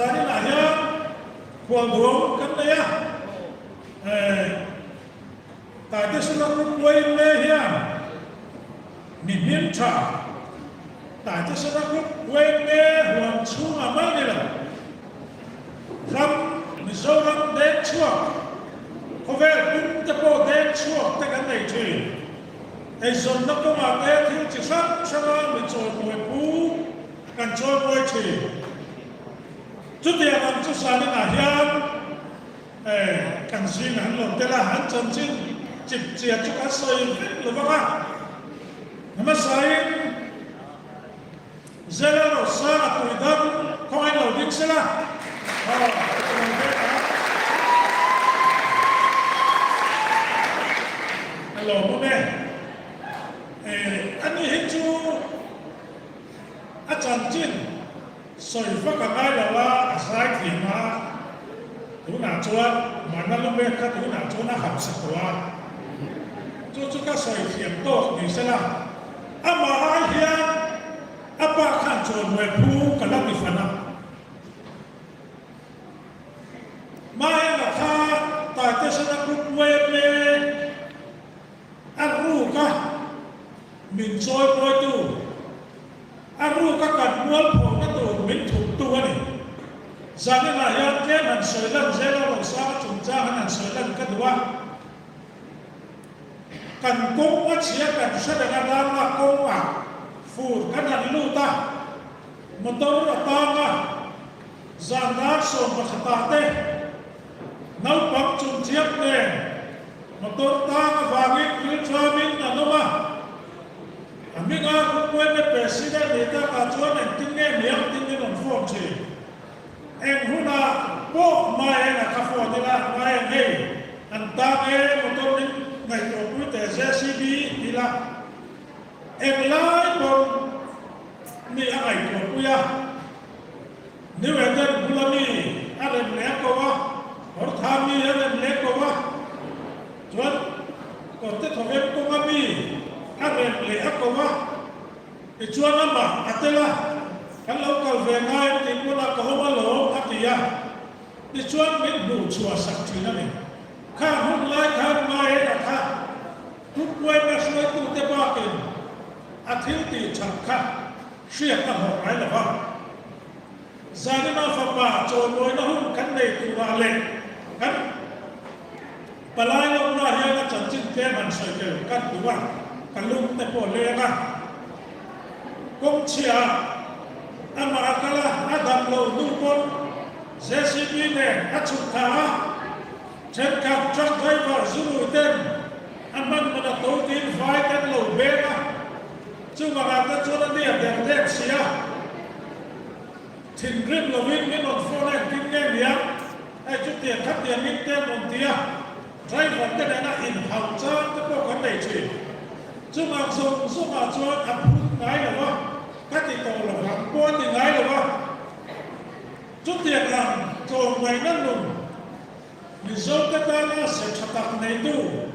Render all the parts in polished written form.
Zaninah hian khualduang kan nei a, Taitesuna Group Uaime hian mi hming tha Taitesuna Group Uaime huan chhungah mai ni lo, ram Mizoram deng chhuak, khawvel pum te pawh deng chhuak te kan nei thin. Eizawnna kawngah te thil chi hrang hranga mi chawimawi pu kan chawimawi thin. Chutiang ang chu Saninah hian kan zingah an lo tel a, an chanchin chip chiah chu kan sawi vek lo vang a. Hmasain Zela Rosanga tuidam khawngaih lo ding sela. Aw, ka lo vek a. A lawmawm e. Ani hi chu a chanchin Sawi vak a ngai lo a, a zai thiam a, tunah chuan Mana Lumek kha tunah chuan a hausa tawh a, chu chu ka sawi thiam tawk ni sela, amah ai hian a pa khan chawimawi phu ka la ti fan a. Maenga kha Taitesana Group YMA a ruk a, min chawimawitu. A ruk a kan mual phawhna tur min thuptu a ni. Zaninah hian tlem han sawi lan zel a, Rosanga chungchang han han sawi lan ka duh a. Kan kawng a chhia kan hre reng a, darlak kawngah fur kan han lut a, motor a tang a, zan dar 11ah te naupang chungchiang nen motor tang avangin rilṭamin an awm a. A hminga Group President nih takah chuan engtin nge miang tin min rawn phone thin? Eng hunah pawh Maen a kha phone ila, Maen hei an tang e, motor min ngaihtuahpui teh JCB ila eng lai pawn mi a ngaihtuahpui a, New Eden bula mi a rem leh a ko a, Kawrtha mi a rem leh ko a. Chuan kawrte thawveng kawnga mi a rem leh a ko a, tichuan amah a tel a, kan lo kal ve ngai em tih pawnah ka awm alawm a ti a, tichuan min hmuh chhuah sak thin a ni. Khang hun lai khan Maena kha Tupuaina hruaitute bakin a thil tih that kha hriat a hlawh ngai lo va. Zanina fapa chawimawina hun kan nei turah leh kan Palai lohna hian a chanchin tlem han sawi tel kan duh a, ka lung te pawh leng a. Kawng chhia amah a kal a, a dam lo hnu pawn JCB nen a chhuk thla a, thenkhat truck driver zurui ten a hman man a to tiin vai kan lo beng a, chuvangah te chuan a nia der dek si a. Thinrim lovin min rawn phone a engtin nge niang? Hei chutiang khatiang in te an rawn ti a, driver te nena inhauh chang te pawh kan nei thin. Chungah zawng zawngah chuan a phun ngai lo a, ka ti tawh lo vang pawh a ti ngai lo a. Chutiang ang tlawmngaihna nun Mizo te tana se tha tak neitu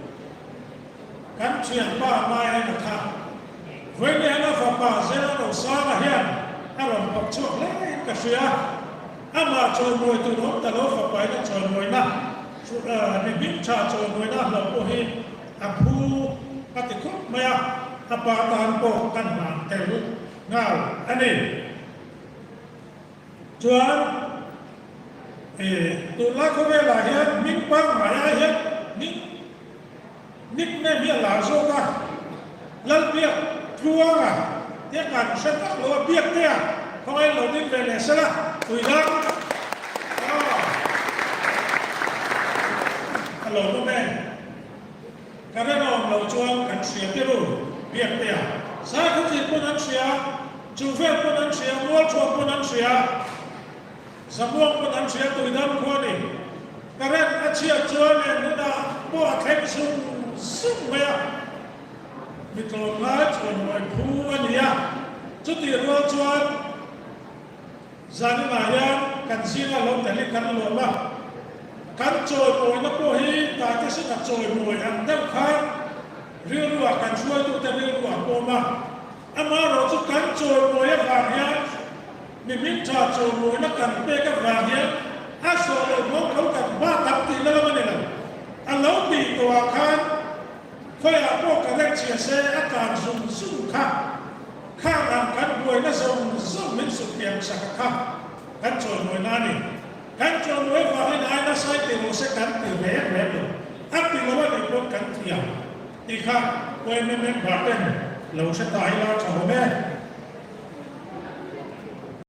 kan thianpa Maena kha Vawiinihana fapa Zela Rosanga hian a rawn pak chhuak hle in ka hria. Amah chawimawi tur awm ta lo fapain a chawimawina mi hming tha chawimawina hlauh pawh hi a phu a ti khawp mai a, a pa tan pawh kan hlan tel nghal a ni. Chuan e tunlai khawvelah hian hming pangngai ai hian hming nickname hi a lar zawk a, Lalbiak Tluanga te kan hre vak lo a, Biak te a khawngaih lo ding ve leh sela tui dang a lawmawm e. Ka rinawm loh chuan kan hria tir u, Biaktea. Saikhuthli pawn an hria, Chuhvel pawn an hria, Mualthuam pawn an hria, Zamuang pawn an hria, Tuidam khua ni. Current a chhiat chuan eng hunah pawh a thleng zung zung mai a, mi tlawmngai chuan mawi phu a ni a, chutih rual chuan Zaninah hian kan zinga lo tel hi kan lawm a, kan chawimawina pawh hi Taitesina chawimawi ang deuh khan rilruah kan hruaitute rilruah a pawm a, amaherawhchu kan chawimawi avang hian. Mi hmingtha chawimawina kan pek avang hian a zawh loh hmawng tho kan hma tam tihna lam a ni lo. A lo tih tawhah khan khawiah pawh ka rek chhia se a tlan zung zung kha. Khang ang kan buaina zawng zawng min sut piang sak a kha kan chawimawina a ni. Kan chawimawia vangin ai nasa i ti rawh se kan ti reng reng lo. A ti lo a nih pawn kan thiam tih kha yma member ten lo hre ta ila tha awm e.